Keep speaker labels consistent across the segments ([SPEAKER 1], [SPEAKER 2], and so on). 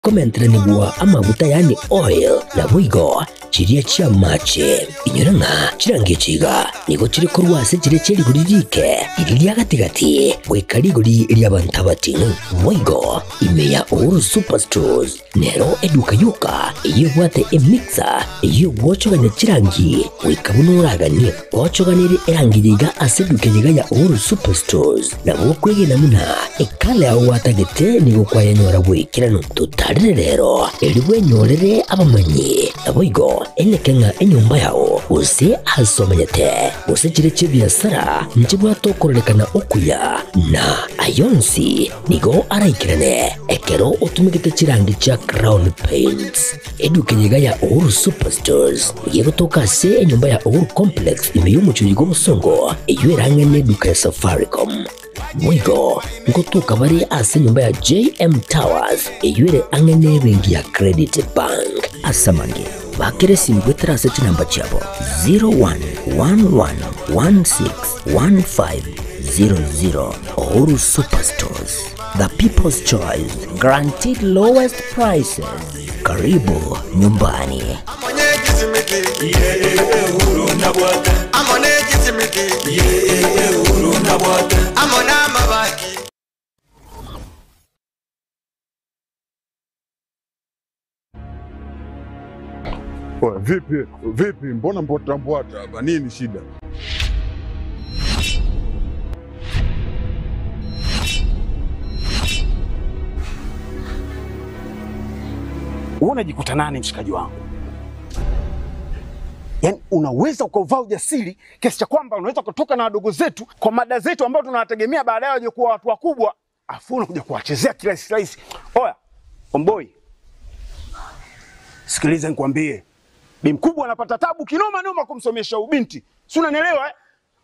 [SPEAKER 1] chikomenteranigwa amaguta yaani oil, naboigo chiria chi'amache. Inyora ng'a chirangi echi iga nigo chire korwa ase chiria chie rigori riike, riria ria gati-gati, goika rigori ri'abanto abating'u. Boigo ime ya Uhuru Superstores nero eduka yoka eyio ebwate emixer eyio egwochogania chirangi goika buna oraganie. Gwochoganirie erangi eye iga ase eduka eye iga ya Uhuru Superstores, nabo okwegena buna ekala yao gwatagete nigo kwayenyora bw'ekeranu. Totarere rero, erio bwenyorere abamanyi, naboigo eneke ng'a enyomba yao, gose aase omenyete, gose chiria chi'ebiasara nchibwate okororekana okuya, na ay'onsi nigo araikerane ekero otumegete chirangi chia Crown Paints. Eduka eye iga ya Uhuru Superstores nigo egotoka ase enyomba ya Uhuru Complex ime y'omochie oyo bw'obosongo, eyio erang'e neduka ya Safaricom. Boigo ngotoka bare ase enyomba ya JM Towers eyio ere ang'e nebenki ya Credit Bank. Ase amange, bakera esimi goetera ase chinamba chiabo 0111161500. Uhuru Superstores, the people's choice, guaranteed lowest prices. Karibu nyumbani.
[SPEAKER 2] Oya, vipi vipi, mbona mbwata mbwata hapa? Nini shida?
[SPEAKER 3] Wewe unajikuta nani mshikaji wangu? Yaani unaweza ukauvaa ujasiri kiasi cha kwamba unaweza kutoka na wadogo zetu kwa mada zetu ambao tunawategemea baadaye waje kuwa watu wakubwa, afu unakuja kuwachezea kirahisi rahisi. Oya, omboi, sikiliza nikwambie, bi mkubwa anapata tabu kinoma noma kumsomesha ubinti, si unanielewa eh?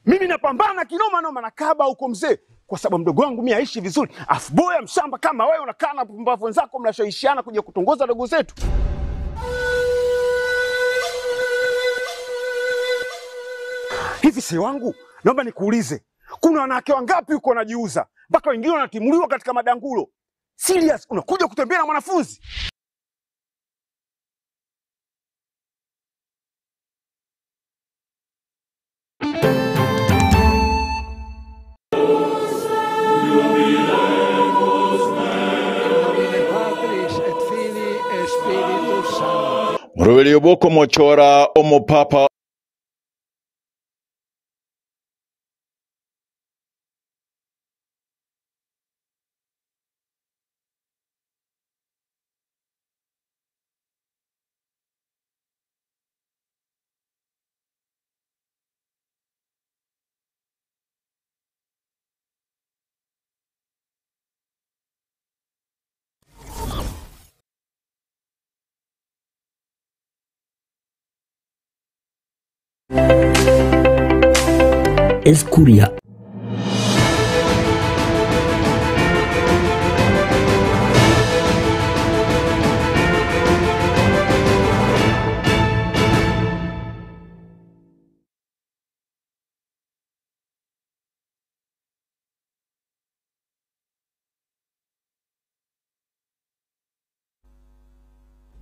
[SPEAKER 3] Mimi napambana kinoma noma na kaba huko mzee, kwa sababu mdogo wangu mimi aishi vizuri, afu boya mshamba kama wewe unakaa na pumbavu wenzako mnashawishiana kuja kutongoza dogo zetu. Hivi si wangu, naomba nikuulize, kuna wanawake wangapi huko wanajiuza mpaka wengine wanatimuliwa katika madangulo? Serious, unakuja kutembea na mwanafunzi?
[SPEAKER 4] Moroberio bw'okomochora omopapa
[SPEAKER 1] Eskuru ya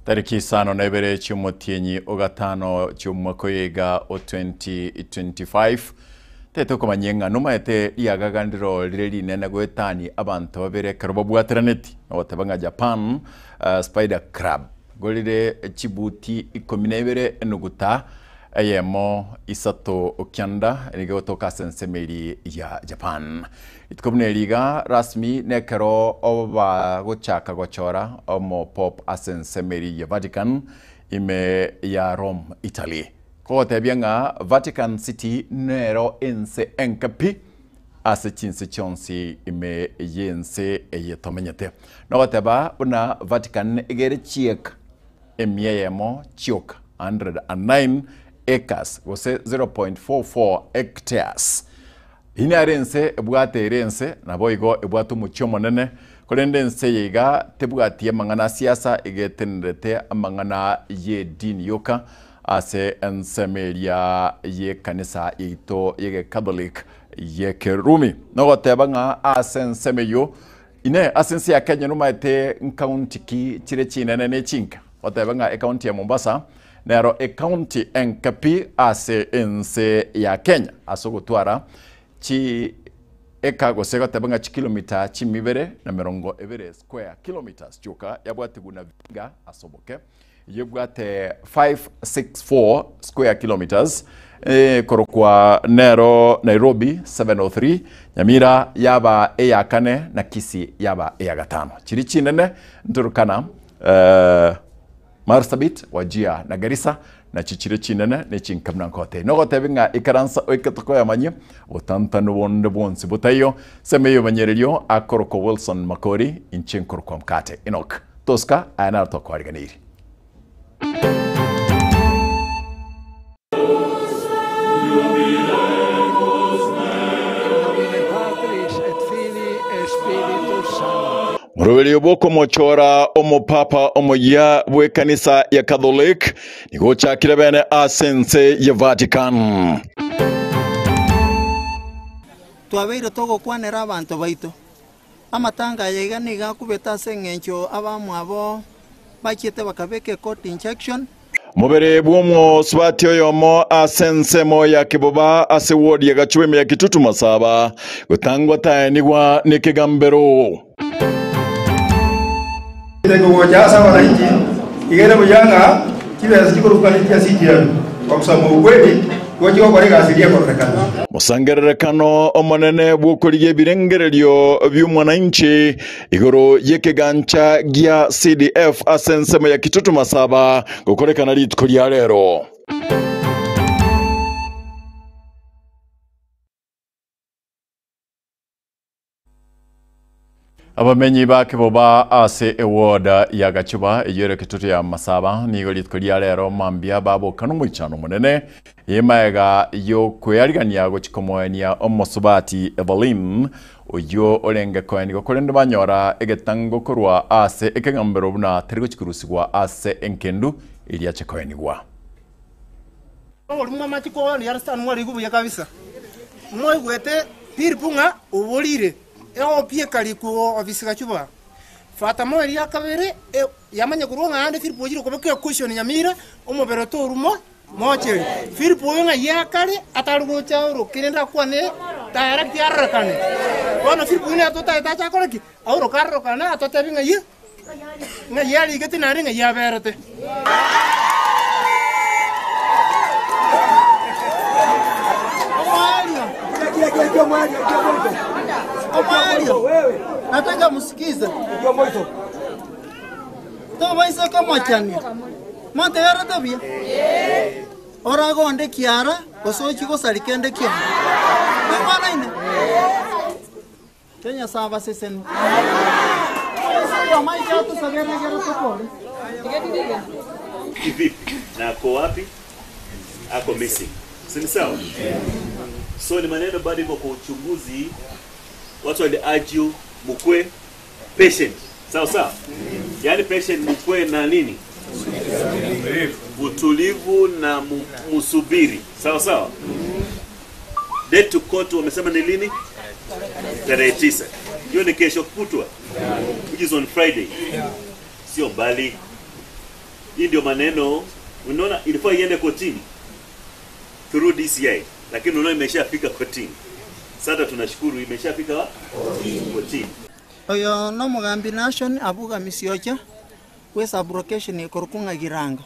[SPEAKER 4] Tariki isano na ibere chi'omotienyi o gatano chi'omwaka oyo iga o 2025, tete okomanyia ng'a nomaete riagaga ndiro rire rinene goetania abanto babere ekero babwateraneti, nogoteba ng'a Japan spider crab gorire chibuti ikomi na ibere enuguta eyemo isato kianda nigo egotoka ase ensemo eria ya Japan. Rituko buna eri iga rasmi nekero bagochaka gochora omopop ase ensemo eria ya Vatican ime ya Rome, Italy. Kogotebia ng'a Vatican City nero ense enke pi ase chinse chionsi ime y'ense eye tomenyete. Nogoteba buna Vatican iga ere chieka emia eyemo chioka, 109 acres gose 0.44 hectares. Eyio nere ense ebwate ere ense, naboigo ebwate omochie omonene, korende ense eye iga tebwati amang'ana a siasa, iga etenerete amang'ana y'edini yoka ase ensemo eria y'ekanisa yaito y'Egecatholic y'Ekerumi. Nogoteba ng'a ase ensemo eyio Inee, ase ense ya Kenya nomaete nkaunti ki chire chinene ne chinke? Otebe ng'a ekaunti ya Mombasa nero ekaunti enke pi ase ense ya Kenya ase ogotwara chi eka gose goteba ng'a chikilomita chimibere na merongo ebere, square kilometres, chioka yabwatigwe na Vihiga ase oboke. Eyio ebwate 564 square kilometres ekorokwa nero Nairobi 703, Nyamira yaba eya kane na Kisii yaba eya gatano. Chiri chinene Turkana, Marsabit, Wajir na Garissa nachio chire chinene ne chinke buna nkote. Nogotebi ng'a ikaransa oike tokoyamanyie botantanu bonde bwonsi botaiyo. Sema eyomanyererio akorokwa Wilson Makori, inche nkorokwa Mkate Enock. Tosika aya naro twakwariganeirie. Moroberio bw'okomochora omopapa omoyia bw'ekanisa ya Catholic nigo ochakire bene ase ense ya Vatican.
[SPEAKER 5] Twabeire togokwanera abanto baito. Amatanga aya iga nigo akubete ase engencho abamwabo bachiete bakabeka ecourt injection.
[SPEAKER 4] Mobere bw'omosubati oyomo ase ensemo ya Kiboba ase ward ya Gachuba ime ya Kitutu Masaba gotangwa taenigwa nekegambero.
[SPEAKER 6] Gocha ase abananchi, iga ere buya ng'a chibesa chikorokwa chia CGM kwa kusema ukweli nigo chigokora egasi eria ekororekana.
[SPEAKER 4] Mosangererekano omonene bw'okorigia ebirengererio bi'omwananchi igoro y'ekegancha gia CDF ase ensemo ya Kitutu Masaba gokorekana rituko ria rero. Abamenyi ba Kiboba ase eward ya Gachuba eyio ere Kitutu ya Masaba nigo rituko ria rero mambia baboka nomoichano omonene emaega y'okwearigania gochia komoenia omosubati Evelyn oyio orenge koenigwa korende banyora egetango korwa ase ekegambero buna tari gochia korusigwa ase enkendu eria ache koenigwa.
[SPEAKER 7] Oborimo amachiko onsi arasano mwarigwe buya kabisa. Mwaigwete Filipo ng'a oborire eopi ekarikwa ofisi gachuba. Fatamo eria ya kabere yamanya korwa ng'a aande Filipo ochire kobeka equation Nyamira omobere torumo mocheri. Filipo oyo ng'ai akare atari gocha oroke rende akwane direct arorekane. Bono Filipo oyio nere totagete ache akore ki? Aoroke arorokane atotebie ng'ai ng'ai arigete naende ng'ai aberete.
[SPEAKER 5] Omoerio, nataka musikize, tobaisa komochania, montegererete buya? Oragonde kiara, gose ochie gosaria kende kionsi. Mwaigwanaine? Kenya saba seseni. Amaicho atosabere ekero tokore.
[SPEAKER 8] Kivipi na ako wapi? Ako missing, si ni sawa? So ni maneno bado iko kwa uchunguzi, watu wali argue mukwe patient, sawa sawa, yaani patient mukwe na nini, utulivu na musubiri, sawa sawa. Date to court wamesema ni lini? Tarehe 9. Hiyo ni kesho kutwa, which is on Friday, sio mbali. Hii ndio maneno unaona, ilikuwa iende kotini through DCI, lakini unaona imeshafika kotini. Sasa tunashukuru imeshafika kotini.
[SPEAKER 5] Oyo nomogambi Nashon abuga misiocha bwe sublocation ekorokwa ng'a Girango.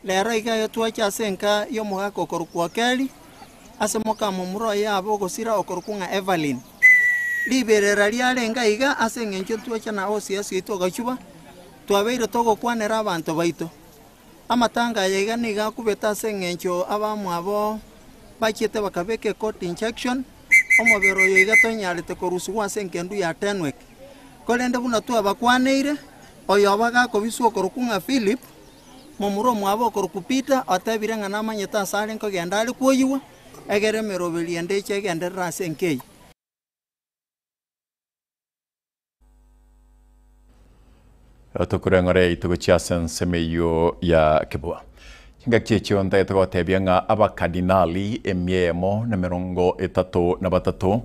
[SPEAKER 5] Rero iga aye twacha ase enka y'omogaka okorokwa Okeri ase mokamomura oye abe ogosira okorokwa ng'a Evelyn. Riberera riarenge iga ase eng'encho twacha na OCS yaito ogachuba twabeire togokwanera abanto baito. Amatanga aya iga nigo akubete ase eng'encho abamwabo bachiete bakabeka ecourt injection omobere oyo iga tonyarete korusigwa ase enkendu ya Tenwek. Korende buna twabakwaneire oyo bagakobiswa okorokwa ng'a Philip momura omwabo okorokwa Peter otebire ng'a namanyete ase are nkogenda are kwoyiwa egere emeroberi ende eche egenderera ase enka eye.
[SPEAKER 4] Tokureng'ore itugo chia ase ensemo eyio ya Kibua. Chingaki echio ntagete gotebia ng'a abakardinali emia eyemo na emerongo etato na batato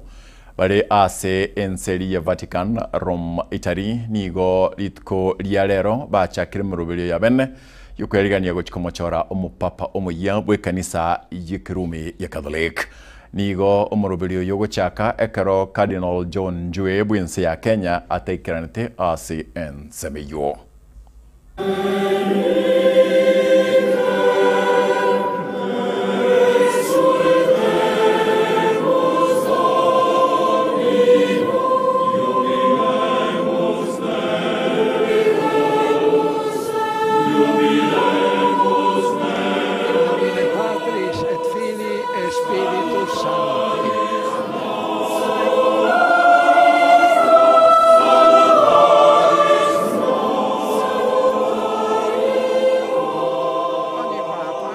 [SPEAKER 4] Bare ase enseri ya Vatican, Rome, Italy, nigo rituko ria rero bachakire emeroberio ya bene y'okwerigania gochia komochora omopapa omoyia bw'ekanisa y'ekerumi ya Catholic. Nigo omoroberio oyo ogochaka ekero Cardinal John Njue bw'ense ya Kenya ataikeranete ase ensemo eyio.
[SPEAKER 9] Nomine Patris et Filii et Spiritus Sancti. Ogni Papa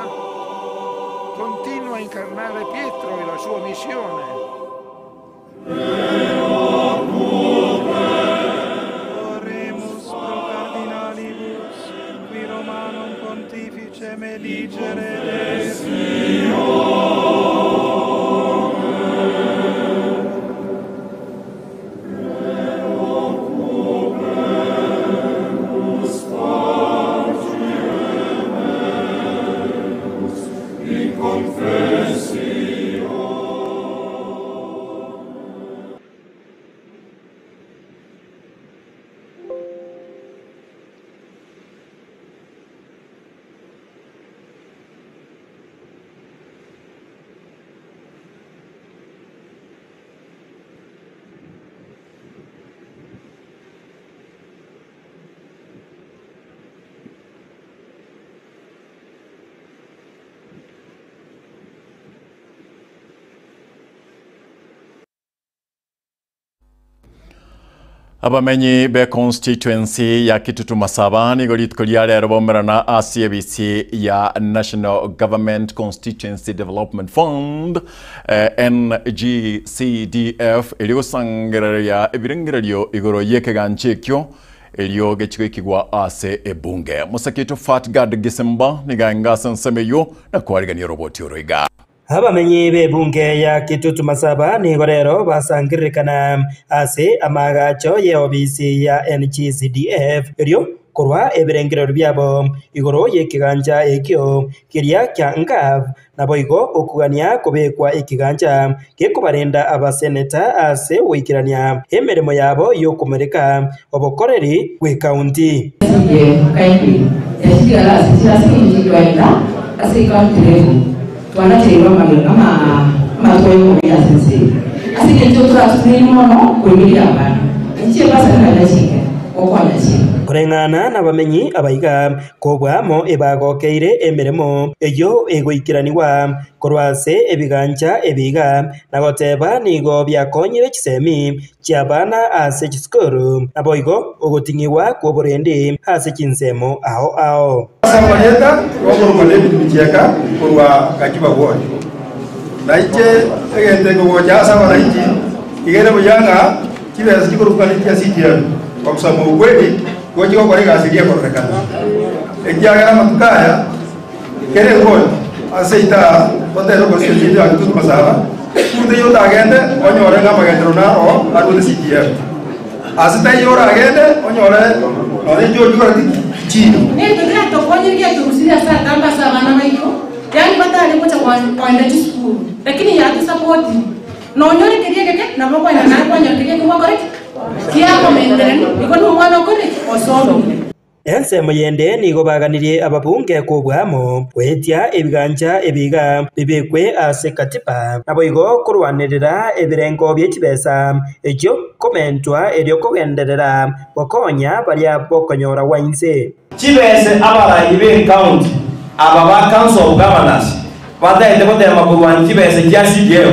[SPEAKER 9] continua a incarnare Pietro e la sua missione.
[SPEAKER 10] Oremus pro cardinalibus, qui Romanum pontificem eligere
[SPEAKER 4] Abamenyi be constituency ya Kitutu Masaba nigo rituko ria rero baumerana ase ebisi ya National Government Constituency Development Fund NGCDF erio gosangereria ebirengererio igoro y'ekegancha ekio erio gechigoikigwa ase ebunge. Mosakito Fatgard Gisimba niga ase ensemo eywo na kwarigania oroboti oro iga.
[SPEAKER 11] Abamenyi b'ebunge ya Kitutu Masaba nigo rero basangererekana ase amagacho ye obisi ya NGCDF erio korwa ebirengerero biabo igoro y'ekiganja ekio kiria kia NGAV naboigo okogania kobekwa ekiganja gekobarenda abaseneta ase goikerania emeremo yabo y'okomereka obokoreri bw'ekaunti. Koreng'ana nabamenyi abaiga kobwamo ebagokeire emeremo eyo egoikeraniwa korwa ase ebiganja ebiga na goteba nigo biakonyire chisemi chiabana ase chisukuru naboigo ogoting'iwa kwa oborendi ase chinsemo ao ao.
[SPEAKER 6] Samarieta wakorwa David Michieka korwa Gachuba ward. Naiche egente kogocha ase abananchi igere buyanga chibesa chikorukana chia CDF kwa kusema ukweli gochi gokora egasi eria ekororekana ekiagera amatuko aya kere ward ase itaa totere constituency ya Kitutu Masaba kurute yotagende onyore ng'a amagendero naro arure CDF ase taiyo oragende onyore nonye inche ochikora chino.
[SPEAKER 12] Yani batari kucha kwenda chisukuru lakini yatusapoti nonyorekeria geke nabo kwenda naye kwanyorekeria kiwakore kiakomendereni iko ni omwana okore osomire.
[SPEAKER 11] Ensemo yende nigo baganirie ababunge kobwamo gwetia ebiganja ebiga bibekwe ase katiba naboigo korwanerera ebirengo bie chibesa ekio komentwa erio kogenderera gokonya baria bokonyora wainse.
[SPEAKER 13] Chibese abarayi be county aba ba council of governors bataete gotema korwania chibese chia CDF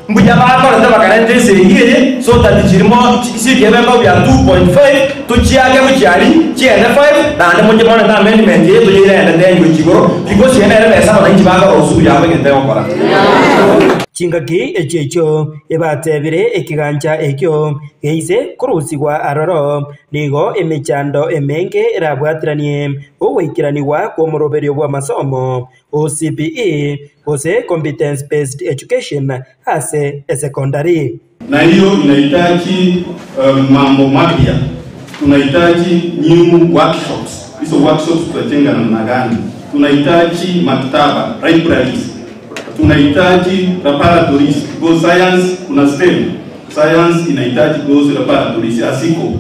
[SPEAKER 13] mbuya bakorete bakareta esegi eye so that chirimo CDF embao bia 2.5 tuchiake gochiari chiende 5 naende mochibonete amendment eye toyeirendete engo chigoro because ene ere besa abananchi bakora osuru yabo egento egokora.
[SPEAKER 11] Chingaki echio echio ebatebire ekiganja ekio geise korusigwa aroro nigo emechando emenge erabwatiranie ogoikeraniwa kwa omoroberio bwa masomo OCPE gose competence based education ase esekondari.
[SPEAKER 6] Na hiyo inahitaji mambo mapya, tunahitaji new workshops. Hizo workshops tutajenga namna gani? Tunahitaji maktaba, libraries, tunahitaji laboratories because science kuna STEM. Science inahitaji those laboratories asiko.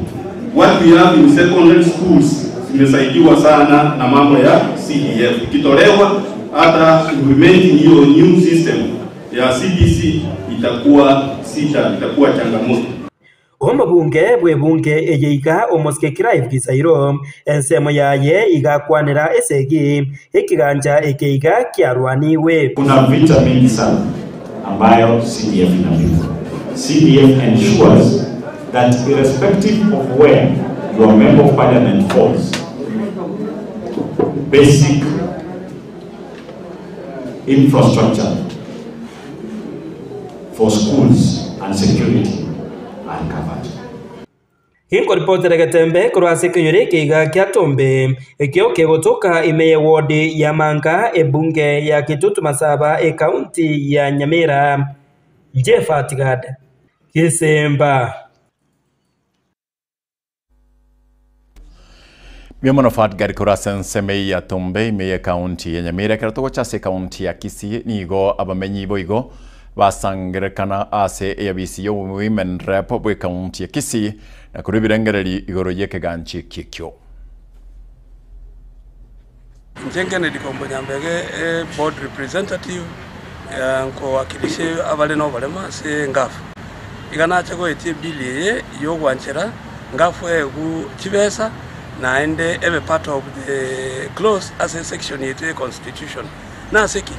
[SPEAKER 6] What we have in secondary schools zimesaidiwa sana na mambo ya CDF. Ikitolewa hata implementing hiyo new system ya CBC itakuwa sita, itakuwa changamoto.
[SPEAKER 11] Omobunge bw'ebunge eye iga omosike Clive Gisairo ensemo yaye igakwanera esegi ekiganja eke iga kiarwaniwe.
[SPEAKER 14] Kuna vita mingi sana ambayo CDF inapigwa. CDF ensures that irrespective of where your member of parliament falls, basic infrastructure for schools and security are covered.
[SPEAKER 11] Inkoripotera Getembe korwa ase ekenyoro eke iga kia Tombe ekio kegotoka ime ye ward ya Manga ebunge ya Kitutu Masaba ekaunti ya Nyamira. Jeff Atigad, Gesemba.
[SPEAKER 4] Miomono Fatgad korwa ase ensemo eyio ya Tombe ime y'ekaunti ya Nyamira ekero togocha ase ekaunti ya Kisii nigo abamenyi boigo basangerekana ase eyabisi ya Women Rep bw'ekaunti ya Kisii na korwa ebirengereri igoro y'ekeganchi eki ekio.
[SPEAKER 15] Inche Kennedy Kombo Nyambege, e board representative, nkowakilisha abare noboremo ase Ngafu. Iga nache goetia ebill eye yogwanchera Ngafu egu chibesa naende ebe part of the clause ase section yaito ye constitution. Nase ki?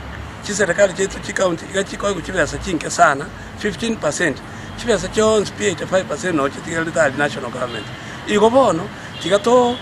[SPEAKER 15] Chiserekari chiaito chicounty iga chikoegwa chibesa chinke sana, 15%, chibesa chionsi pi 85% noo chitigarete aria national government. Igo bono tiga to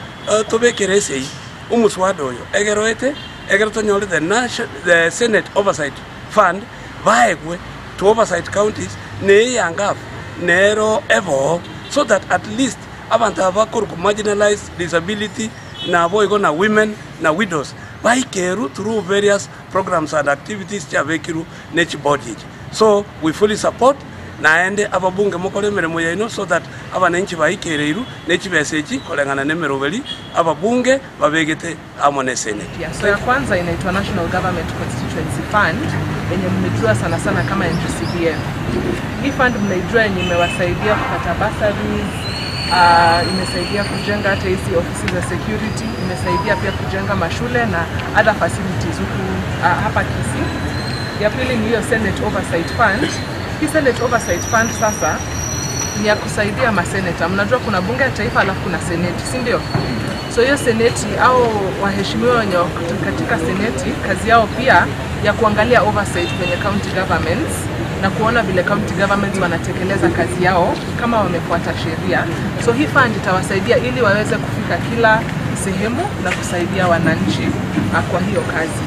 [SPEAKER 15] tobekere esegi omoswada oyo egeroete egere tonyore the nation the senate oversight fund baegwe to oversight counties na eye ngafu nero eboo so that at least abanto aba bakorokwa marginalized, disability naboigo na women na widows baikeru through various programs and activities chiabekirwe ne chibodi echi. So we fully support naende ababunge mokore emeremo yaino so that abananchi baikereirwe ne chibesa echi koreng'ana nemeroberi ababunge babegete amo ne senate.
[SPEAKER 16] Yeah, so ya kwanza inaitwa National Government Constituency Fund yenye mmejua sana sana kama NGCDF. Hii fund mnaijua yenye imewasaidia kupata bursaries, imesaidia kujenga hata hizi ofisi za security, imesaidia pia kujenga mashule na other facilities huku hapa Kisii. Ya pili ni hiyo Senate Oversight Fund. Hii Senate Oversight Fund sasa ni ya kusaidia maseneta. Mnajua kuna bunge ya taifa alafu kuna seneti, si ndio? So hiyo seneti au waheshimiwa wenye wako katika seneti, kazi yao pia ya kuangalia oversight kwenye county governments na kuona vile county governments wanatekeleza kazi yao kama wamefuata sheria. So hii fund itawasaidia ili waweze kufika kila sehemu na kusaidia wananchi kwa hiyo kazi.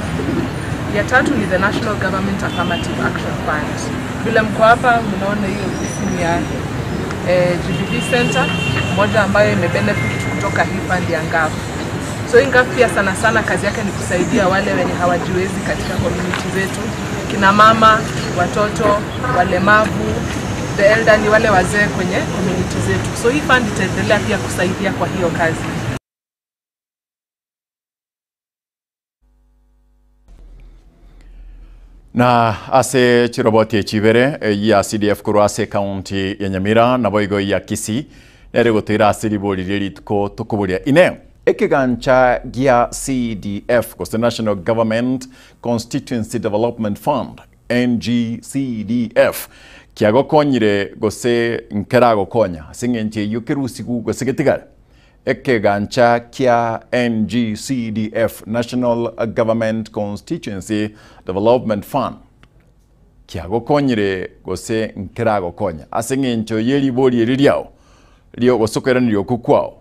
[SPEAKER 16] Ya tatu ni the National Government Affirmative Action Fund. Vile mko hapa mnaona hiyo ofisi ni ya GBV Center, moja ambayo imebenefit kutoka hii fund ya Ngafu. So hii Ngafu pia sana sana kazi yake ni kusaidia wale wenye hawajiwezi katika community zetu, kina mama, watoto, walemavu, the elderly, wale wazee kwenye community zetu. So hii fund itaendelea pia kusaidia kwa hiyo kazi.
[SPEAKER 4] Na ase chiroboti echibere ya CDF korwa ase county ya Nyamira naboigo ya Kisii nere gotoira ase ribori riria rituko tokoboria ine ekegancha gia CDF gose National Government Constituency Development Fund NGCDF kiagokonyire gose nkeragokonya ase eng'encho eyio kerusigu gose getigare ekegancha kia NGCDF National Government Constituency Development Fund kiagokonyire gose nkeragokonya ase eng'encho yeribori eri riao rio gosokeranirie okwo kwao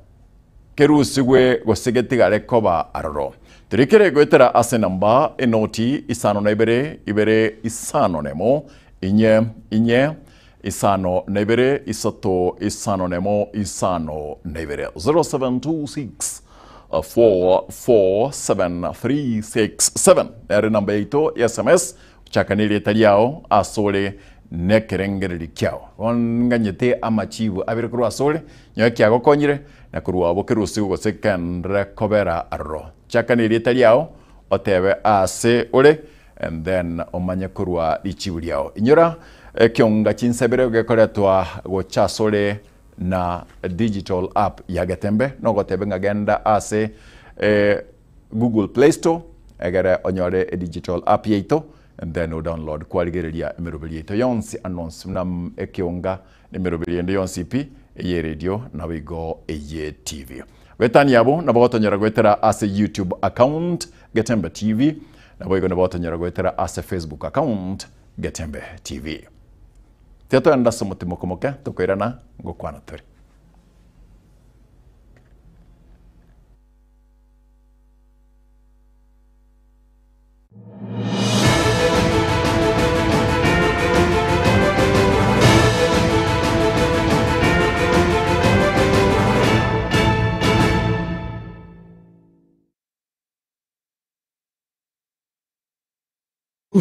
[SPEAKER 4] kerusigwe gose getigare koba aroro turikere gwetera ase namba enoti isano na ibere ibere isano nemo inye inye isano na ibere isato isano nemo isano na ibere 0726 447367 ere namba yaito ya SMS chakanirie etari yao asore Nekerengererio kiao. Bono ninganyete amachibu abere korwa asore, nyowe ekiagokonyire, na korwa abwo kerusigwe gose kende kobera aroro. Chaka nerieta riao, otebe aase ore, and then omanye korwa richibu riao. Inyora ekionga chinsebere gekoretwa gocha asore na digital app ya Getembe, nogotebe ng'a genda ase Google Play Store egere onyore edigital app yaito and then o download kwarigereria emeroberi yaito yonsi anonsi buna ekeonga na emeroberi ende yonsi pi eye radio nabo igo eye TV. Goetania abwo nabo gotonyora goetera ase YouTube account Getembe TV nabo igo nabo gotonyora goetera ase Facebook account Getembe TV. Tiga toende ase omotimoko moke tokoirana ngokwana tore.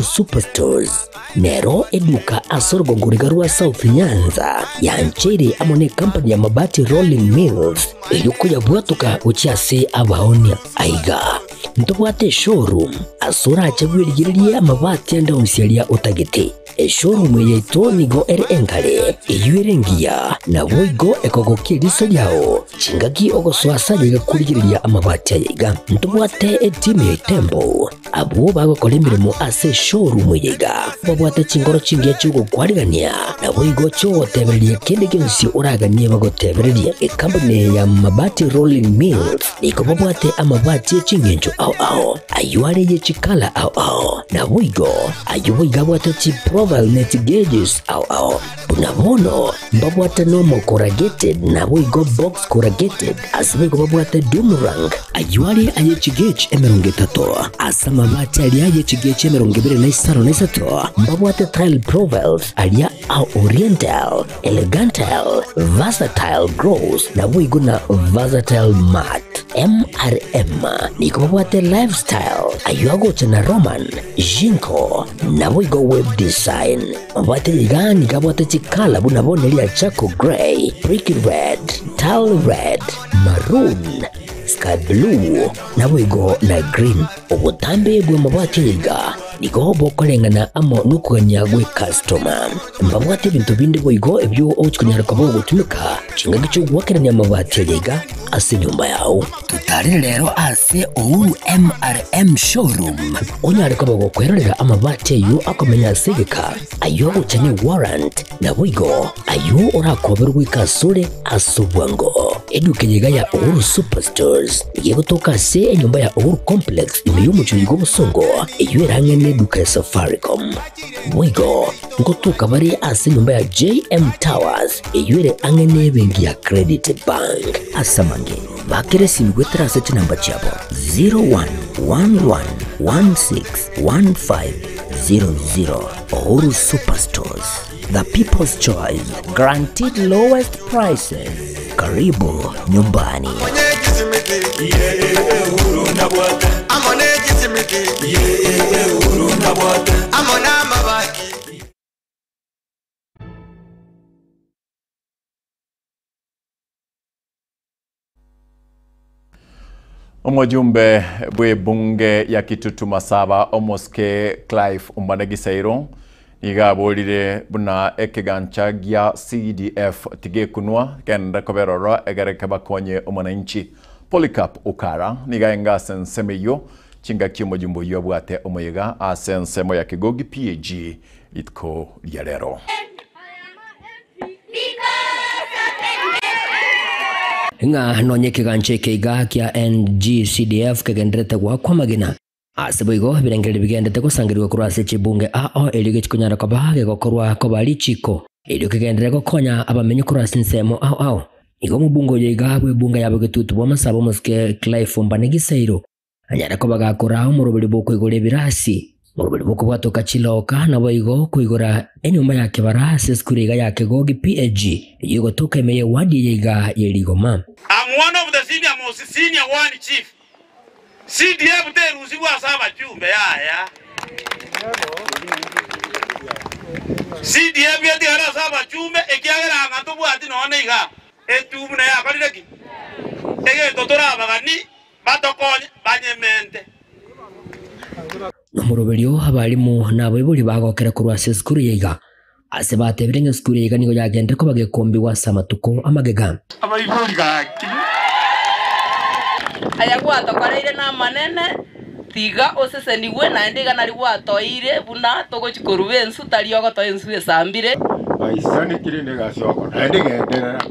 [SPEAKER 1] Superstores nero eduka ase orogongo riga rwa South Nyanza yancheire amo ne company ya Mabati Rolling Mills erio koyabwatoka gochia ase abaonia. Aiga ntobwate eshowroom ase orache bwerigererie amabati ande onsi aria otagete. Eshowroom eye yaito nigo ere enkare, eyio ere engiya, naboigo ekogokia eriso riao chingaki ogosoa ase ayaiga korigereria amabati ayaiga. Ntobwate etimu ya Itembo Abwo bagokora emeremo ase eshowroom eye iga babwate chinkoro chingiya chi'ogokwarigania, naboigo chi'ogotebereria kende gionsi oraganie bagotebererie. Ekampuni eye ya Mabati Rolling Mills nigo babwate amabati e ching'encho ao ao, ayio are ye chikala ao ao, naboigo ayio boigo abwate chiprofile ne chigauges ao ao. Buna bono mbabwate normal corrugated naboigo box corrugated, ase boigo babwate doom rank, ayio are aye chigauge 30, ase amabati aria aye chigauge 25, mbabwate tile profiles aria a oriental, elegantal, versatile gloss naboigo na versatile matte. MRM nigo babwate lifestyle, ayio agocha na Roman, Jinko, naboigo web design. Mabwate iga nigo abwate chikala buna bono eria charcoal grey, brick red, tile red, maroon, sky blue, naboigo na green. Obotambe bw'amabati aya iga nigo bokoreng'ana amo nokogania gw'ecustoma. Mbabwate ebinto binde boigo ebio ogochia konyara koba ogotumeka chingaki chi'ogoakerania amabati aya iga ase enyomba yao. Totarere rero ase Uhuru MRM Showroom onyare koba gokwerorera amabati ayio akomenya ase egeka, ayio agocha ne warrant, naboigo ayio orakoberwe goika asore ase obwango. Eduka eye iga ya Uhuru Superstores nigo egotoka ase enyomba ya Uhuru Complex ime y'omochie oiga obosongo, eyio ere ang'e neduka ya Safaricom. Boigo ngotoka bare ase enyomba ya JM Towers eyio ere ang'e nebenki ya Credit Bank. Ase amange, bakera esimi goetera ase chinamba chiabo 0111161500. Uhuru Superstores, the people's choice, guaranteed lowest prices. Karibu nyumbani.
[SPEAKER 4] Omojumbe bw'ebunge ya Kitutu Masaba omosike Clive Ombane Gisairo nigo aborire buna ekegancha gia CDF tigekunwa kende kobera ororo egere kebakonye omwananchi Polycarp Okara nigo aenga ase ensemo eyio chingaki omojumbe oyio abwate omoyega ase ensemo ya Kigogi PAG rituko ria rero.
[SPEAKER 1] Ng'a nonye ekegancha eke iga kia NGCDF kegendererete goakwa amagena. Ase boigo, ebirengererio bigendererete gosangerigwa korwa ase chibunge ao erio gechikonyara koba gegokorwa koba richiiko erio kegenderere gokonya abamenyi korwa ase ensemo ao ao. Igo omobunge oyo iga bw'ebunge ya Bogetutu bw'amasabo omosike Clive Mbane Gisairo Anyare koba gakoraa omoroberi bw'okoigora ebirasi, omoroberi bw'okobwatoka chiloka, naboigo koigora enyomba ya kebara ase esukuru iga ya Kegogi PAG, eyio egotoka ime y'ewadi eye iga ye Rigoma.
[SPEAKER 17] I'm one of the senior most senior one chief. CDF terusigwe ase abachumbe yaya. CDF yatigara ase abachumbe ekiagera anga ntobwati nonya iga etubu naye yakorire ki? Egento torabagani batokonye banyemente.
[SPEAKER 1] Nomoroberio abalimu na abaibori bagokera korwa ase esukuru eye iga, ase batebire ng'a esukuru eye iga nigo yagenderire koba gekombigwa ase amatuko amagega.
[SPEAKER 17] Abaibori gaki.
[SPEAKER 18] Aya gwatokoreire namanene, tiga osesenigwe, naende iga nario gwatoeire buna togochia koruba ensu, tari ogotoa ensu esambire.
[SPEAKER 2] Baisanekire negasi oko, naende genderera,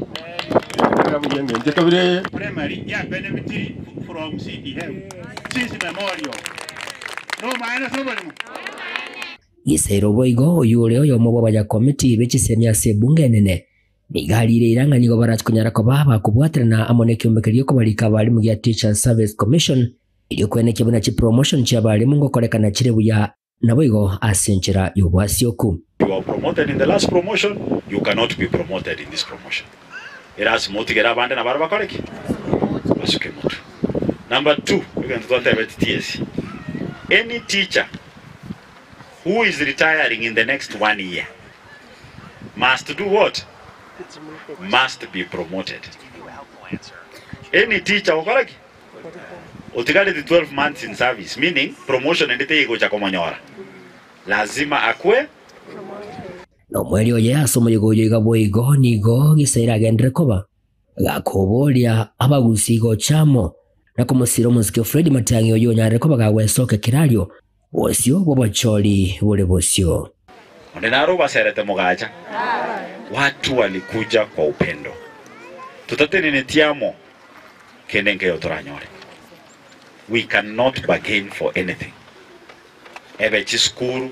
[SPEAKER 2] genderera buya engencho ekabira eye.
[SPEAKER 17] Primary ya benefit from CDF since memorial no maene ase oborimo.
[SPEAKER 1] Gisairo boigo oyio ore oyomo bw'abanyakomiti be chisemi ase ebunge enene, nigo ariire eira ng'a nigo barache konyara koba abakobwaterana amo nekiombe keria gekobarika abalimu gia Teachers Service Commission erio kwenekia buna chipromotion chi'abalimu ngokorekana chire buya naboigo ase enchera y'obwasioku.
[SPEAKER 14] You are promoted in the last promotion, you cannot be promoted in this promotion. Erasima otigere abande nabaro bakore ki? Basuke motwe. Number two, egento twatebeti TSC, any teacher who is retiring in the next one year must do what? Must be promoted. Any teacher okora ki? Otigareti 12 months in service, meaning promotion ende teigocha komonyora. Lazima akwe.
[SPEAKER 1] Nomoerio oye ase omoyega oyo iga boigo nigo Gisairo agenderere koba gakoboria abagusii gocha amo na komosira omosike Fred Matiang'i oyio onyarire koba gagwesokia kerario bosio bw'obochori bore bosio.
[SPEAKER 14] Onde naro obaserete mogacha? Watu walikuja kwa upendo. Totateneneti amo, kende nkeiyo toranyore. We cannot bargain for anything. Ebe chisukuru,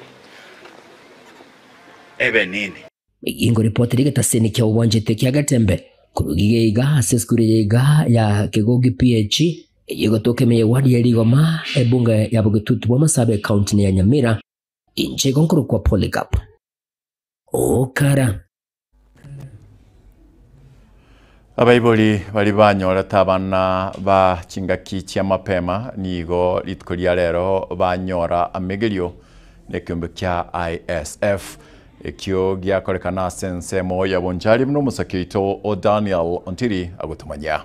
[SPEAKER 14] ebe nini.
[SPEAKER 1] Egingo ripoti rigetaseni kia obwanchete kia Getembe korwa giga iga ase esukuru eye iga ya Kegogi PH eyio egotoka ime ye ward ya Rigoma ebunge ya Bogetutu bwa Masabe ekaunti ya Nyamira inche igo nkorokwa Polycarp Okara.
[SPEAKER 4] Abaibori baria banyorete abana ba chingaki chia mapema nigo rituko ria rero banyora amegerio nekeombe kia ISF ekio giakorekana ase ensemo ya Bonchari buna omosake oito o Daniel Ontiri agotomanyia.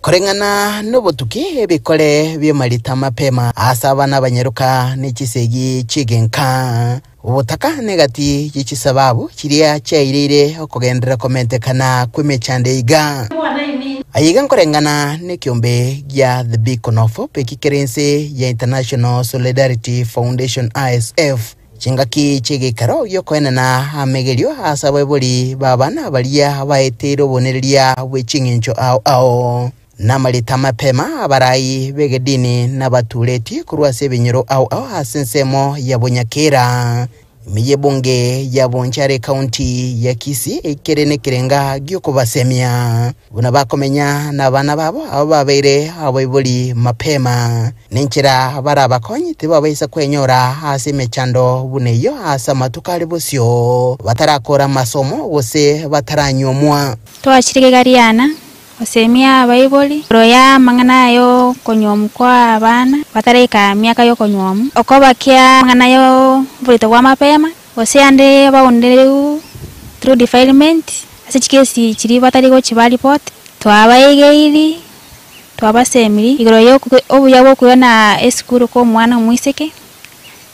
[SPEAKER 5] Koreng'ana nobotuki ebikore bi'amarita mapema ase abana abanyaroka ne chisegi chi'egenka. Obotaka negati ye chisababu chiria chiaireire okogenderera komentekana kw'emechando eiga. Aiga nkoreng'ana nekiombe gia The Beacon of Hope eki kere inse ya International Solidarity Foundation, ISF. Chingaki chi'egeikaro gi'okoenana amegerio ase abaibori b'abana baria baeteire obonereria bwe ching'encho ao ao, namarita amapema abarai b'egedini nabatureti korwa ase ebinyoro ao ao ase ensemo ya Bonyakera. Ime y'ebunge ya Bonchari Ekaunti ya Kisii ekere nekerenga gi'okobasemia buna bakomenya nabana babo abo babeire abaibori mapema. Nenchera barabakonye tibabaisa kwenyora ase emechando buna eyio ase amatuko are bosio, batarakora amasomo gose bataranyuomwa.
[SPEAKER 19] Twachire Gariana gosemia abaibori igoro ya amang'ana ay'okonyuomwa kwa abana bataraika emiaka y'okonyuomwa, okobakia amang'ana y'oborito bwa mapema, gose ande baundereu through defilement ase chikesi chiria batari gochiba report. Twabaegeiri, twabasemiri igoro ya obuya bwa okoirana esukuru kwa omwana omoiseke,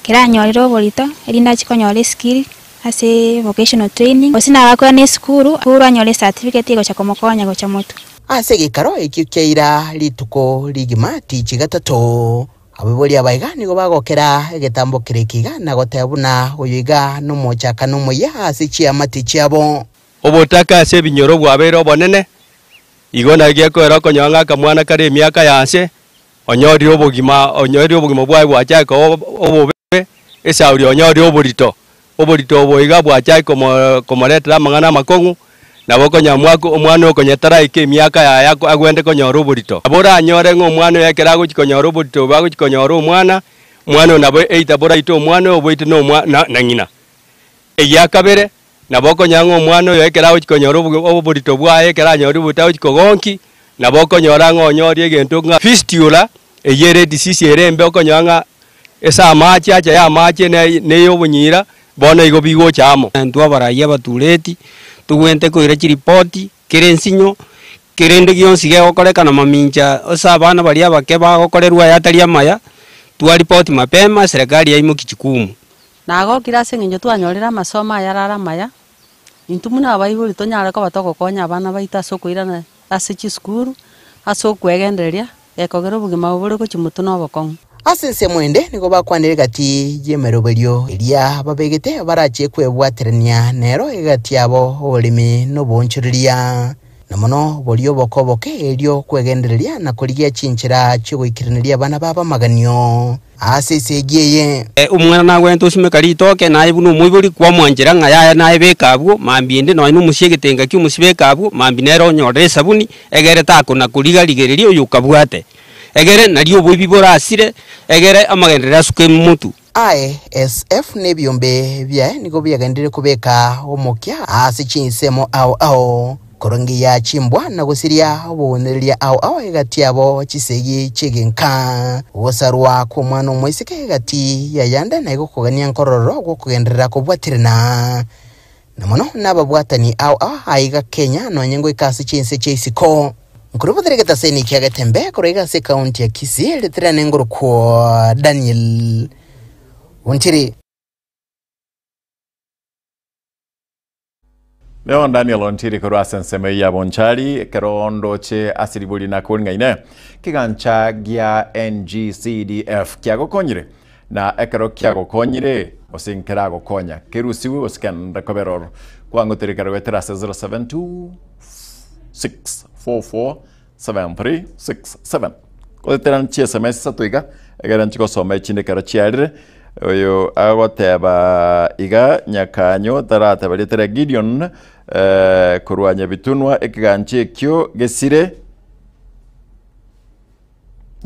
[SPEAKER 19] ekero anyorire oborito erinde achie konyora eskill ase vocational training, gose nabakoirana esukuru anyore ecertificate egocha komokonya gocha motwe.
[SPEAKER 5] Ase egeikaro ekio kiaira rituko rigima tichi gatato, abaibori aba iga nigo bagokera egetambo kere eke iga na goteba buna oyo iga nomochakano omoyia ase chiamate chiabo.
[SPEAKER 20] Obotaka ase ebinyoro bwabeire obonene, igo naki gekoera okonyora ng'a akamwana kare emiaka ya nse, onyorire obogima onyorire obogima bwaye bwachaka koba obobe, esauri onyorire oborito. Oborito obo iga bwachaka komo komoretera amang'ana amakong'u, nabo okonyora omwaka omwana oyo konya taraika emiaka yaye ako agwende konyora oborito. Nabo oranyore ng'a omwana oyo ekero agochia konyora oborito obo agochia konyora omwana, omwana oyo nabo either boraite omwana oyo oboite na omwa na na ng'ina. Egia kabere, nabo okonyora ng'a omwana oyo ekero agochia konyora oborito bwaye ekero anyorire oborito agochia kogonki, nabo okonyora ng'a onyorie egento ng'a fistula, eyio ere edisease ere embe okonyora ng'a ase amache acha ya amache na eya obonyira. Bono igo bigocha amo.
[SPEAKER 21] Intwe abarayia abatureti, togwente koira chiripoti kera ensinyo, kerende gionsi gegokorekana mamincha ase abana baria abake bagokorerwa aya atari amaya, twaripoti mapema serikali yaimokia chikumu.
[SPEAKER 22] Nagokire ase eng'encho twanyorire amasomo aya arare amaya, intwe buna abaibori tonyare koba togokonya abana baito ase okoirana ase chisukuru, ase okwegendereria, gekogera obogima obo bore gochia motwe na obokong'u.
[SPEAKER 23] Ase ensemo ende nigo bakwanire egati y'emeroberio eria babegete barachie kwebwaterania nero egati yabo oboremi na oboonchoreria, na mono boria oboke oboke erio kwegendereria na korigia chinchera chi'ogoikeraneria abana babo amaganio ase esegi eye.
[SPEAKER 21] Omwana nagwenerete osimeka ritoke, naye buna omoibori kwamwanchera ng'a yaya naye beka abwo, mambia ende nonya na omosie egetenga kia omosie beka abwo, mambia nere onyorere esabuni, egere takona koriga-rigereria oyo okabwate. Egere nario oboibi borasire, egere amagenderero asuke motu.
[SPEAKER 23] ISF na ebiombe biaye nigo biagenderire kobeka omokia ase chinsemo ao ao, korongeia chimbwa na gosiria obounereria ao ao egati yabo chisegi chi'egenka. Ogosarwa kw'omwana omoiseke egati y'ayande naigo kogania nkorororo gw'okogenderera kobwaterana Na mono nababwatani ao ao aiga Kenya nonye ngoika ase chinse chia isiko. Nkorobotera egetaseni kia Getembe korwa iga ase ekaunti ya Kisii ritirane ngorokwo Daniel Ontiri.
[SPEAKER 4] Leo Daniel Ontiri korwa ase ensemo eyio ya Bonchari ekero ndoche ase ribori nakoring'aine kegancha gia NGCDF kiagokonyire Na ekero kiagokonyire, gose nkeragokonya, kerusigwe gose kende kobera oro. Kwangoteria ekero goetera ase 0726447367. Goetera chi sms isato iga, egere nchigosoma echinde ekero chiarire. Oyo agoteba iga Nyakanyo tarateba rieta ria Gideon korwa Nyabitunwa ekegancha ekio gesire.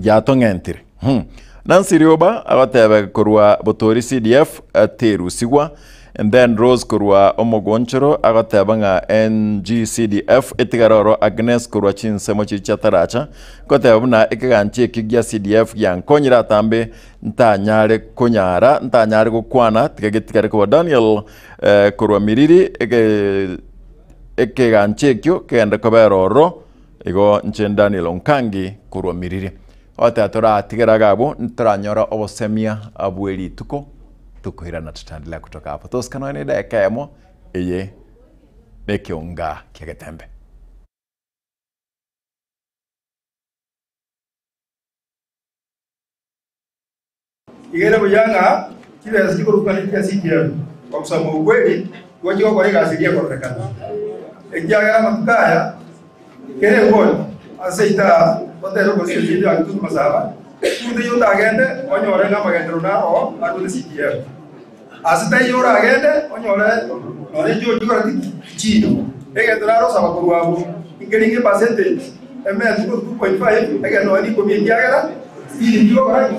[SPEAKER 4] Yatong'entire. Hmm. Nancy Rioba agoteba korwa Botori CDF terusigwa. And then Rose korwa Omogonchoro agoteba ng'a NGCDF etigare oro Agnes korwa chinsemo chiria chia Taracha goteba buna ekegancha ekio gia CDF giankonyire atambe ntanyare konyara ntanyare gokwana tiga getigare koba Daniel eh, korwa Miriri eke ekegancha ekio kegende kobera ororo Igo inche Daniel Onkangi korwa Miriri. Ogoteba toratigere iga abwo ntoranyora obosemia bwe rituko tokoirana tutaendelea kutoka hapo. Tosika nonya ne edageka eyemo eye nekeonga kia Getembe.
[SPEAKER 6] Iga ere buya ng'a chibesa chikorokwa ne chia CDF kwa kusema ukweli nigo chigokora egasi eria ekororekana, ekiagera amatuko aya kera engori ase seito aa totebe constituency yaito ya Kitutu Masaba, omonto oyio otagende onyore ng'a amagenderero naro arwete CDF. Ase taiyo oragende onyore nonya inche ochia kora tichiyo. Egento narosaba korwa abwo, inkerenge epercentage ementwe korwa 2.5 egere nonya rikomi ekiagera tiri ndigokora ki?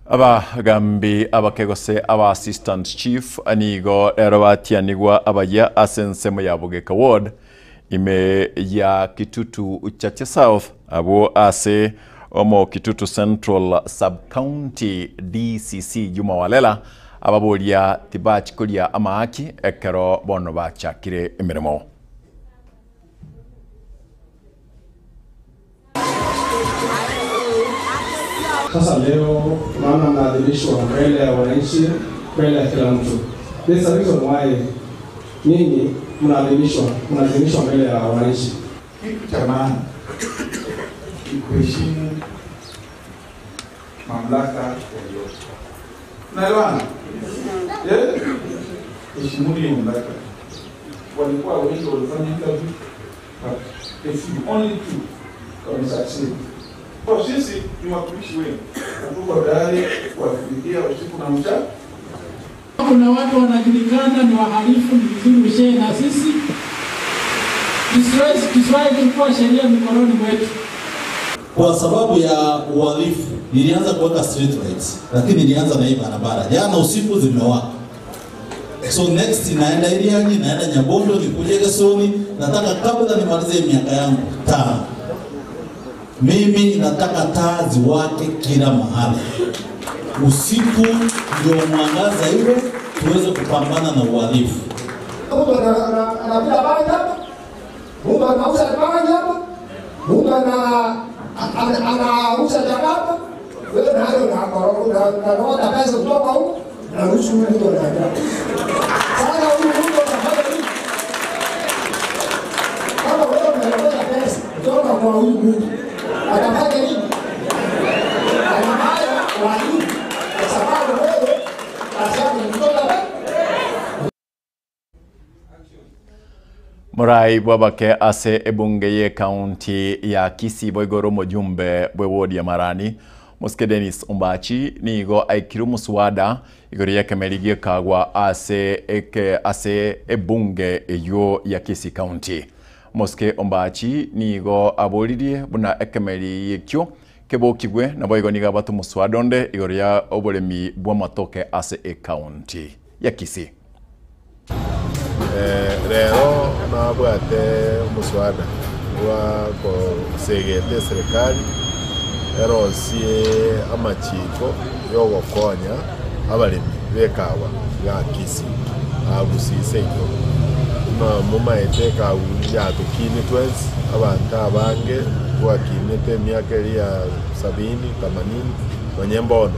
[SPEAKER 4] Abagambi abake gose aba assistant chief nigo rero batianigwa abayia ase ensemo ya Bogeka ward ime ya Kitutu Chache South abwo ase omo Kitutu Central Sub County DCC Juma Walela ababoria tibachi koria amaaki ekero bono bachakire emeremo.
[SPEAKER 24] Sasa leo naona mnaadhimishwa mbele ya wananchi, mbele ya kila mtu. There's a reason why nyinyi mnaadhimishwa, mnaadhimishwa mbele ya wananchi.
[SPEAKER 9] Kitu cha maana ni kuheshimu mamlaka yaliyopo. Naelewana? Eh? Heshimuni mamlaka. Walikuwa wengi walifanya interview, but a few, only two wamesucceed. Kwa sisi ni watumishi wenu na tuko tayari kuwatumikia usiku na mchana.
[SPEAKER 25] Kuna watu wanajulikana ni wahalifu, ni vizuri ushare na sisi. Tusiwahi kuchukua sheria mikononi mwetu.
[SPEAKER 3] Kwa sababu ya uhalifu nilianza kuweka street lights, lakini nilianza na hii barabara jana usiku zimewaka. So next naenda Iriani, naenda Nyabondo, nikuje Gesoni. Nataka kabla nimalize miaka yangu tano, mimi nataka taa ziwake kila mahali usiku, ndio mwangaza iwe, tuweze kupambana na uhalifu.
[SPEAKER 7] Mtu anapiga bangi hapa, mtu anauza bangi hapa, mtu anauza dagaa hapa. Wewe nayo unarota pesa kutoka huko, unaruhusu huyu mtu anaenda. Sasa huyu mtu anafanya nini? Kama wewe unarota pesa kutoka kwa huyu mtu, atafanya nini? Anafanya uhalifu kwa sababu wewe kazi yako ni kutoka pesa.
[SPEAKER 4] Murai bwabake ase ebunge ye county ya Kisii boigoro mujumbe bwe wodi ya Marani Mosike Dennis Ombachi nigo aikire omuswada igoro y'ekemeri giekagwa ase eke ase ebunge eyo ya Kisii County. Mosike Ombachi nigo aboririe buna ekemeri ekio kebokigwe nabo igo nigo abate omuswada onde igoro ya oboremi bwa amatoke ase ecounty ya Kisii.
[SPEAKER 8] Rero nabwate omuswada bwa kosegete serikali erosie amachiko yogokonya abaremi bekawa ga Kisii agusise ito na mumaete ekawu yatukinetwe twensi abantu abange twakinete emiaka eri ya 70 80 nonye mbono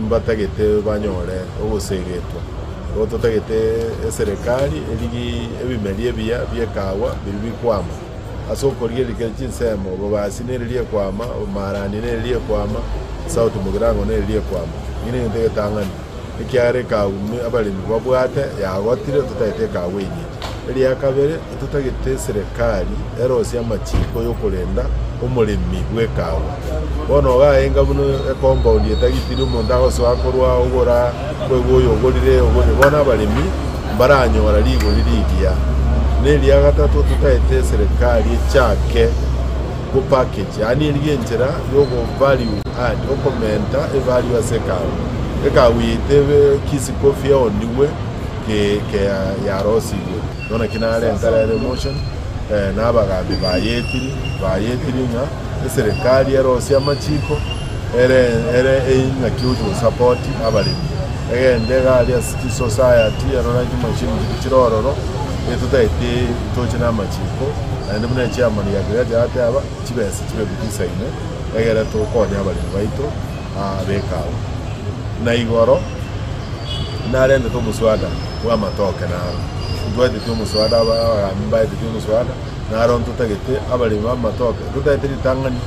[SPEAKER 8] mbatagete banyore ogosegetwa ototagete eserikali erigi ebimeri ebiya biekawa biri bikwama ase okorigererikera chinsemo bobasi neririe kwama omarani neririe kwama South Mugirango neririe kwama ng'ine egento egetang'ani ekiare ekawu abaremi babwate yagotire totagete ekawu enyinge eria kabere totagete eserikali erosie amachiko yokorenda omoremi bwa ekawa bono gaenga buno ecompound etagitiri omonto agosoa korwa ogora kwegwa oyo ogorire ogorire bono abaremi mbaranyora rigori rigiya neria gatatu totagete eserikali echake go package yaani erige enchera yogo value add okomenta evalue ase ekawa ekawa yaito ebe Kisii Coffee yaoniwe ke ke yarosigwe bono kinarenta rero emotion na abagambi bayetiri bayetiri ng'a eserikali erosie amachiko ere ere eng'aki gochi abaremi egende egari ase chisociety erora chimachine chiri chirororo etotagete toche na amachiko naende buna echairman ya Agriculture ateba chibesa chibe bisaine egere tokonya abaremi baito bekawa na igoro narendete omuswada bwa amatoke naro ntwaetete omuswada abagambi mbaetete omuswada naro ntotagete abaremi ba amatoke totagete ritang'ani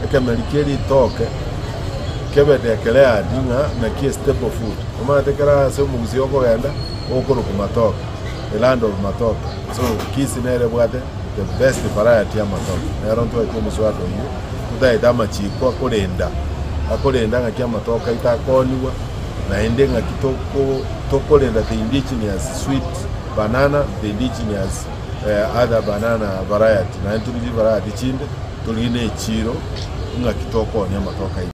[SPEAKER 8] ekemeri kia ritoke kebe declared ng'a naki a staple food omanyete kera ase omogusi okogenda okorokwa matoke the land of matoke so Kisii nere ebwate the best variety ya amatoke nero ntwaete omuswada oywo totagete amachiko akorenda akorenda ng'aki amatoke aito akoniwa naende ng'aki tokorenda the indigenous sweet banana the indigenous other banana variety naende torigie variety chinde torigie na echiro ng'aki tokonia amatoke aito.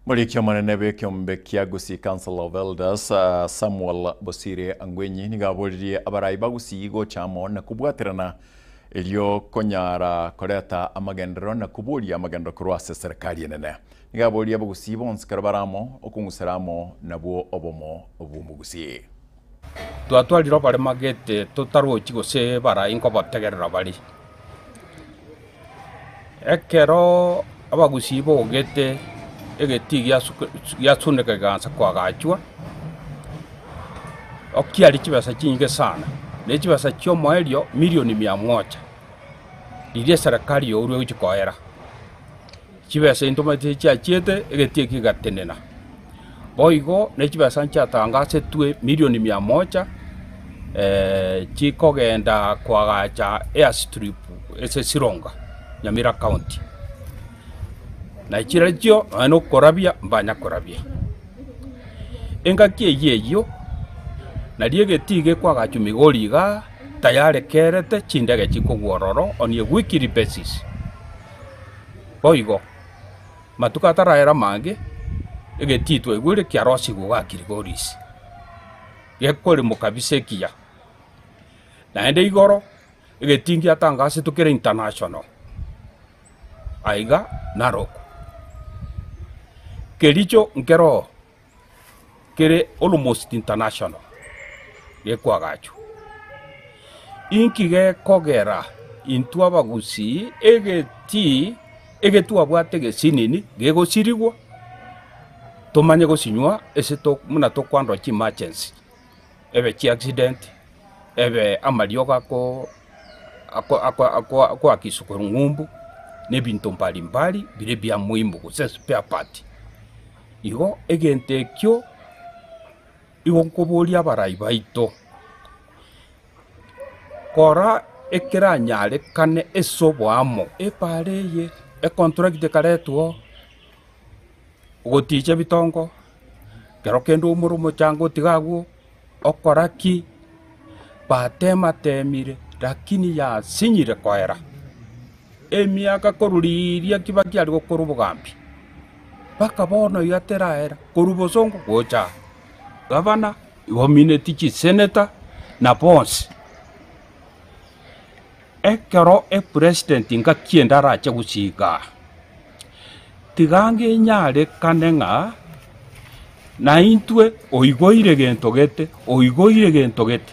[SPEAKER 4] Moriki omonene bw'ekiombe kia Gusii Council of Elders Samuel Bosire Angwenyi nigo aboririe abarai ba Gusii gocha amo na kobwaterana erio konyara koreta amagenderero na koboria amagenderero korwa ase serikali enene. Nigo aboria abagusii bonsi kero bare amo okong'usera amo nabwo obomo bw'omogusii.
[SPEAKER 10] Twatwarire oboremo gete totarochi gose barai nkobotegerera bare. Ekero abagusii bogete egetii giasuneka kegansa koagachwa, okiaria chibesa chinyinge sana, na echibesa chia omoerio milioni mia moja, riria eserekari yaurwa egochia koera. Chibesa intwe chiachiete egetii eki kegatenena. Boigo na echibesa nchiatangasetwe milioni mia moja chikogenda koagacha airstrip ase Sironga, Nyamira County. Na chirechio nonya na okorabia mbanya korabia. Engaki eyio eyio, nario egetii gekoagachwa Migori igaa, Tayare kerete chindege chikogwa ororo on a weekly basis. Boigo, matuko ataraera amange, egetii twaigwire kiarosigwe igaa Kilgoris, gekoremwa kabisa ekiya. Naende igoro, egetii ngiatangasetwe kere international, aiga Narok. Kericho nkeroo kere almost international gekoagachwa. Inki gekogera intwe abagusii egetii egetwabwate egesinini gegosirigwa tomanye gosinywa ase to buna tokoandwa chiemergency ebe chiaccident ebe amariogo ako ako ako ako akoakiswa korwa ng'umbu na ebinto mbali mbali bire bia muhimu gose spare part. Igo egento ekio igo nkoboria abarai baito, kora ekeranyarekane ase oboamo, epaara eye, econtract ekaretwa oo, ogoticha ebitongo, ekero kende oumore omochanga otige agwo, okora ki, batematemire lakini yasinyire koera. Emiaka korwa riria Kibaki are gokora obogambi, mpaka bono iga teraera, korwa bosongo gocha aa, gavana, omineti chiseneta, na bonsi. Ekero epresident ngaki ende arache gosiika aa, tiga ange enyarekane ng'a naintwe oigoire gento gete, oigoire gento gete.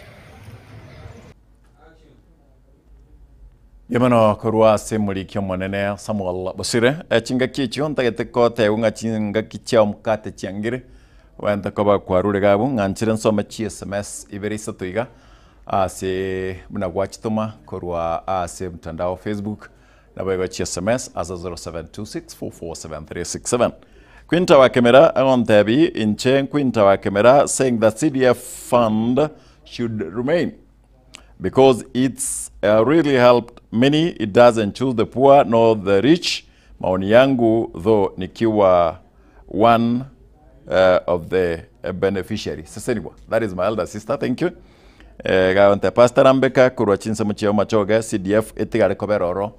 [SPEAKER 4] Mono korwa ase omoriki omonene Samuel Bosire, chingaki echio ntagete kotebiwa ng'a chingaki chia omokate chiangire, obwenerete koba kwarure iga abwo, ng'a nchire nsome chi sms ibere isato iga, ase buna gwachitoma korwa ase mtandao Facebook, naboigo chi sms ase 0726447367. Quinta wa Kemera agontebi inche Quinta wa Kemera saying that CDF fund should remain. because it's uh, really helped many it doesn't choose the poor nor the rich maoni yangu though nikiwa one uh, of the uh, beneficiary seseniwa that is my elder sister thank you eh, gaonte pastor ambeka korwa chinsemo chia machoge cdf etigare kobera oro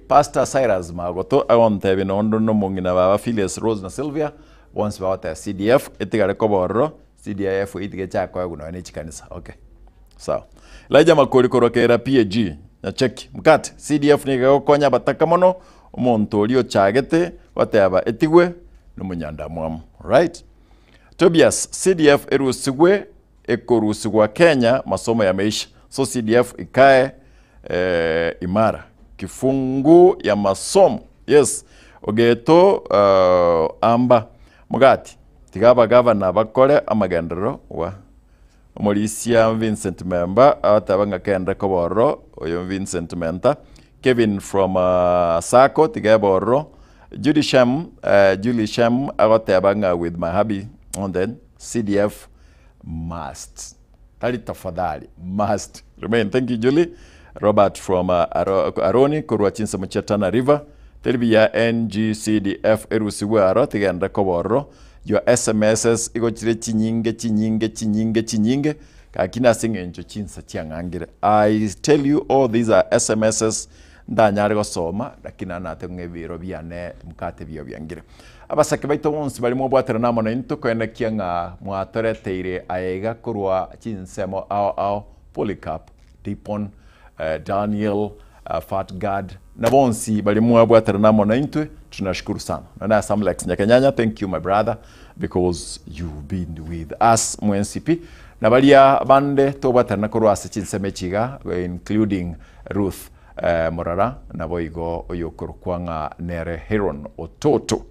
[SPEAKER 4] pastor cyrus magoto agontebi nondo nomong'ina baba Phyllis Rose na Sylvia bonsi bagoteba cdf etigare koba ororo CDIF itiga echakoegwa nonya ne chikanisa. Okay. Sawa. Elijah Makori korwa Kera PAG. Nyacheki. Mkate. CDF nigo egokonya abataka mono omonto oria ochagete goteba etigwe nomonyandamwamu. Right. Tobias, CDF erusigwe ekorusigwa Kenya masomo ya maisha. So CDF ikae eh, imara. Kifungu ya masomo. Yes. Ogeto uh, amba mugati. Tiga abagavana bakore amagenderero gwa omorisia Vincent Memba agateba ng'a kende koba ororo oyo Vincent Menta Kevin from uh, Sako tiga ebe ororo Judy Shem uh, Julie Shem agoteba ng'a with my hubby on then CDF must tari tafadhali must remain thank you Julie Robert from uh, Aro, Aroni korwa chinsemo chia Tana River teri buya NGCDF erusigwe aro tigende koba ororo your SMSs igo chire chinyinge chinyinge chinyinge chinyinge gaki nase eng'encho chinsa chiang'angire I tell you all these are SMSs ndanyare gosoma lakini naende nate ng'a ebiro biane mokate biyo biangire Abasake baito bonsi baria mobwaterana amo naintwe koenekia ng'a mwatoreteire aya iga korwa chinsemo ao ao, Polycarp, Dipon, Daniel, Fatgad, na bonsi baria mwabwaterana amo naintwe, tunashukuru sana. Nonye ase Amlex Nyakenyanya, thank you my brother because you've been with us mwensi pi, na baria bande tobwaterana korwa ase chinsemo echi iga including Ruth Morara, naboigo oyokorokwa ng'a nere Heron Ototo.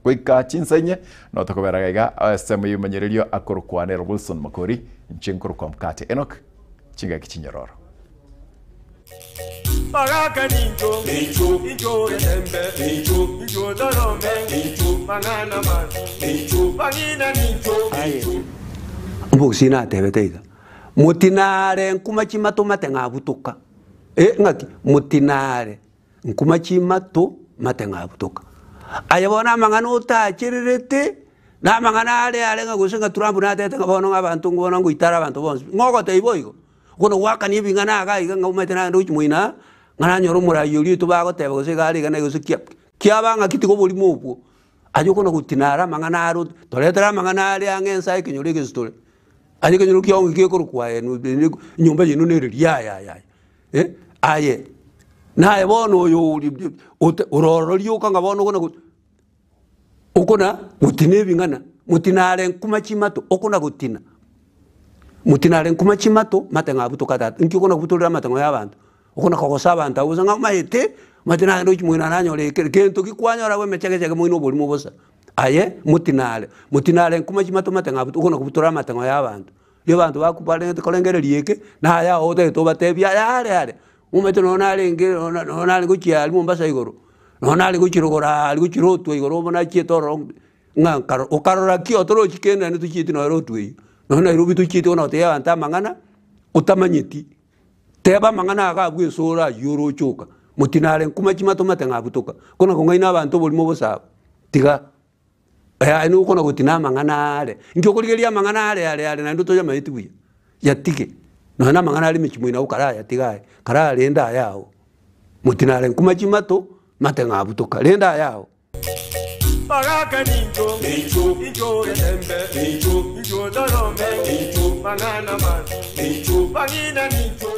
[SPEAKER 4] Goika chinsa inye notokobera iga ase emenyererio akorokwa nere Wilson Makori, inche nkorokwa Mkate Enock, chingaki chinyororo.
[SPEAKER 11] Bagaka nincho, incho getembe, incho torome, mang'ana masu, bang'ina nincho.
[SPEAKER 12] Aye omogusii natebete iga, Motinare nkuma chimato mate ng'abutoka. Eh, ng'aki? Motinare nkuma chimato mate ng'abutoka. Aye bono amang'ana otachererete, na amang'ana are are ng'a gose ng'a Trump natete ng'a bono ng'a abanto bono ngoitare abanto bonsi pi. Ng'a ogotebia boigo? Bono gwakania ebing'ana iga iga ng'a omanyete naende gochia moino aa, ng'a nanyore omorai oria oito bagoteba gose iga are iga na gose kia kiaba ng'aki tiga oborimo obwo. Aye okona gotina are amang'ana aro toretere amang'ana are ang'e ense aye ekenyoro egesi tore. Aye ekenyoro kiao ng'aki gekorokwa aye enyomba yaino nere riria aya aya aya aye naye bono oyo ori ote ororo rioka ng'a bono okona okona gotina ebing'ana, motina are nkuma chimato okona gotina, motina are nkuma chimato mateng'o abutoka tata, inki okona kobutorera amateng'o ya abanto. Okona kogosa abanto abwo bosa ng'a omanyete, omanyete nagende gochia moino nanyore ekere kento ki kwanyora abwo emechegechege moino oborimo bosa. Aye motinare, motinare nkuma chimato mateng'o abwo okona kobutora amateng'o ya abanto. Riria abanto bakubarete korengereria eke, naye aye otagete obatebie aya are are, omanyete nonye narenge nonye nare gochia aria Mombasa igoro, nonye nare gochia rogoro aria gochia rotwe igoro bono nachiete ororo ng'a nkaro okarora ki otorochi kende naende tochieti nonye rotwe eywo. Nonye Nairobi tochieti bono gotebia abanto amang'ana, otamanyeti. Teba amang'ana aya abwo esoro ayio oroche oka, motinare nkuma chimato mateng'o abutoka, kona kong'aina abanto oborimo bosa abwo, tiga aye nigo okona gotina amang'ana are, inki okorigereria amang'ana are are are naende otoyamaeti buya, yatige, nonya na amang'ana are emechie moino abwo karayatiga aye, kararende aya ao, motinare nkuma chimato mateng'o abutoka, renda aya ao.
[SPEAKER 11] Bagaka nincho, incho getembe, incho torome, mang'ana mabi, bang'ina nincho.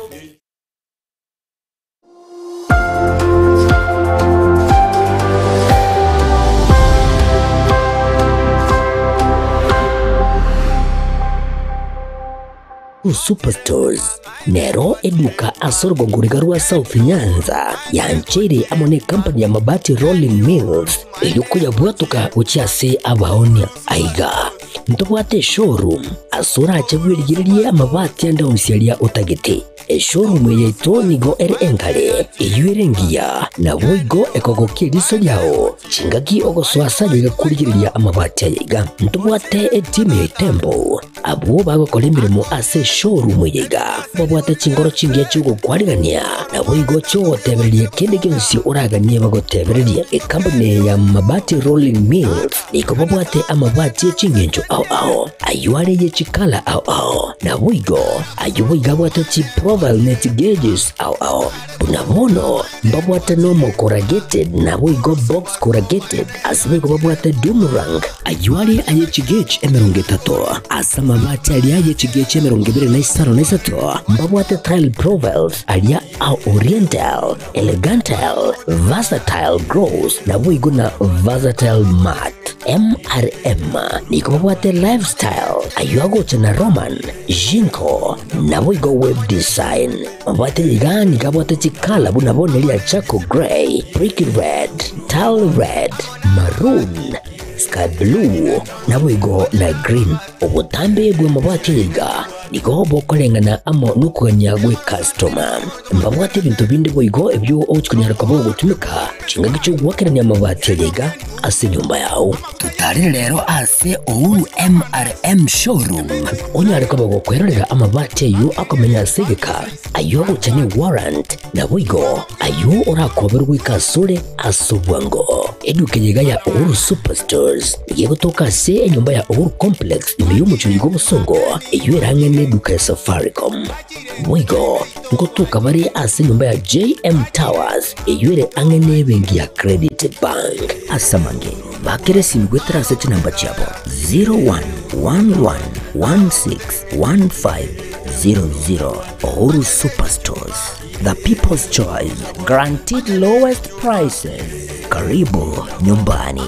[SPEAKER 1] Superstores nero eduka ase orogongo riga rwa South Nyanza yancheire amo ne company ya Mabati Rolling Mills erio koyabwatoka gochia ase abaonia. Aiga ntobwate eshowroom ase orache bwerigererie amabati ande onsi aria otagete. Eshowroom eye yaito nigo ere engare, eyio ere engiya, naboigo ekogokia eriso riao chingaki ogosoa ase ayaiga korigereria amabati ayaiga. Ntobwate etimu ya Itembo Abwo bagokora emeremo ase eshowroom eye iga, babwate chinkoro chingiya chi'ogokwarigania, naboigo chi'ogotebereria kende gionsi oraganie bagotebererie. Ekampuni eye ya Mabati Rolling Mills nigo babwate amabati e chingencho ao ao, ayio are ye chikala ao ao, naboigo ayio boigo abwate chiprofile ne chigauges ao ao. Buna bono mbabwate nomo corrugated naboigo box corrugated, ase boigo babwate doom rank, ayio are aye chigauge 30, ase amabati aria aye chigauge 25, mbabwate tile profiles aria a oriental, elegantal, versatile gloss naboigo na versatile matte. MRM nigo babwate lifestyle, ayio agocha na Roman, Jinko, naboigo web design. Mabwate iga nigo abwate chikala buna bono eria charcoal grey, brick red, tile red, maroon, sky blue, naboigo na green. Obotambe bw'amabati aya iga nigo bokoreng'ana amo nokogania gw'ecustoma. Mbabwate ebinto binde boigo ebio ogochia konyara koba ogotumeka chingaki chi'ogoakerania amabati aya iga ase enyomba yao. Totarire rero ase Uhuru MRM Showroom onyare koba gokwerorera amabati ayio akomenya ase egeka, ayio agocha ne warrant, naboigo ayio orakoberwe goika asore ase obwango. Eduka eye iga ya Uhuru Superstores nigo egotoka ase enyomba ya Uhuru Complex ime y'omochie oyo bw'obosongo, eyio ere ang'e neduka ya Safaricom. Boigo ngotoka bare ase enyomba ya JM Towers eyio ere ang'e nebenki ya Credit Bank. Ase amange, bakera esimi goetera ase chinamba chiabo 0111161500. Uhuru Superstores, the people's choice, guaranteed lowest prices. Karibu nyumbani.